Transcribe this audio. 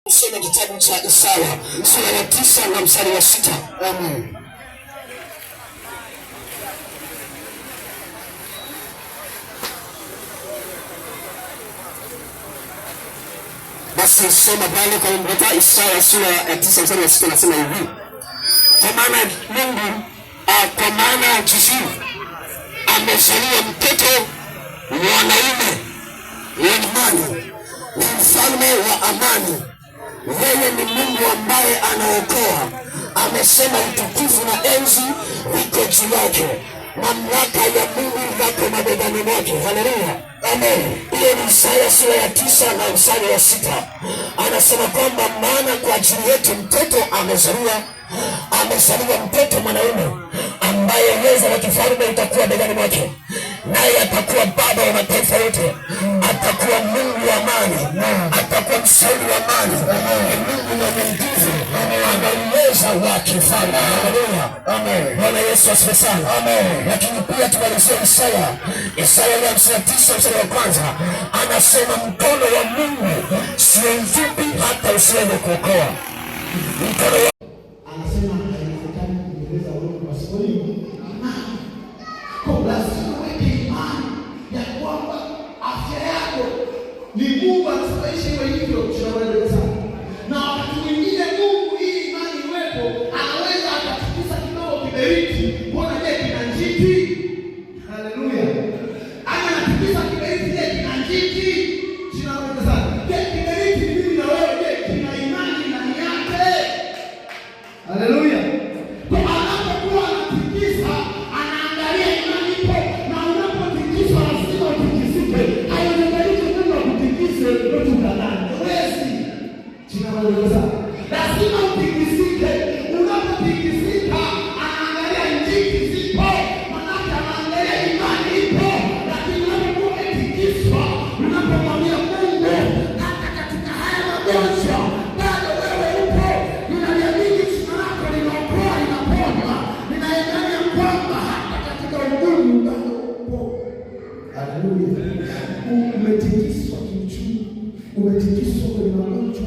Tusome kitabu cha Isaya sura ya 9 na mstari wa 6. Amen. Basi soma pale kwa mrata Isaya sura ya 9 mstari wa 6, anasema hivi: kwa maana Mungu, kwa maana jijini amezaliwa mtoto mwanaume wa amani, ni mfalme wa amani. Yeye ni Mungu ambaye anaokoa. Amesema utukufu na enzi viko juu yake, mamlaka ya Mungu yako mabegani mwake. Haleluya, amen. Hiyo ni Isaya sura ya 9 na mstari wa 6. Anasema kwamba maana kwa ajili yetu mtoto amezaliwa, amezaliwa mtoto mwanaume ambaye uwezo wa kifalme utakuwa begani mwake, naye atakuwa baba wa mataifa yote, atakuwa Mungu wa amani, atakuwa mshauri wa amani, ni Mungu mwenye nguvu, ana uwezo wa kifalme. Haleluya, Amen. Bwana Yesu asifiwe sana. Amen. Lakini pia tumalizie Isaya 59 mstari wa kwanza, anasema mkono wa Mungu sio mfupi hata usiweze kuokoa. Mkono wa Anasema haiwezekani kumpendeza Mungu pasipo nini? Imani. Kwa lazima uweke imani ya kwamba afya yako ni Mungu anasababisha iwe hivyo, tunaweza sana. Na wakati mwingine Mungu ili imani iwepo, anaweza akatikisa kidogo kiberiti, mbona je kina njiti? Haleluya. Ana anatikisa kiberiti, je kina njiti? Tunaweza sana. Je, kiberiti ni mimi na wewe, je kina imani ndani yake? Haleluya. Kwa anapokuwa anatikisa, anaangalia imani ipo, na unapotikiswa lazima utikisike. Haiwezekani Mungu akutikise wewe ukadhani. Huwezi. Jina la Yesu. Lazima utikisike. Unapotikisika, anaangalia njiti zipo, manake anaangalia imani ipo. Lakini unapokuwa umetikiswa, unapomwambia Mungu, hata katika haya magonjwa bado wewe upo, ninaliamini jina lako linaokoa, linaponya, nina imani ya kwamba hata katika ugumu bado upo. Haleluya. Umetikiswa kiuchumi, umetikiswa kwenye magonjwa.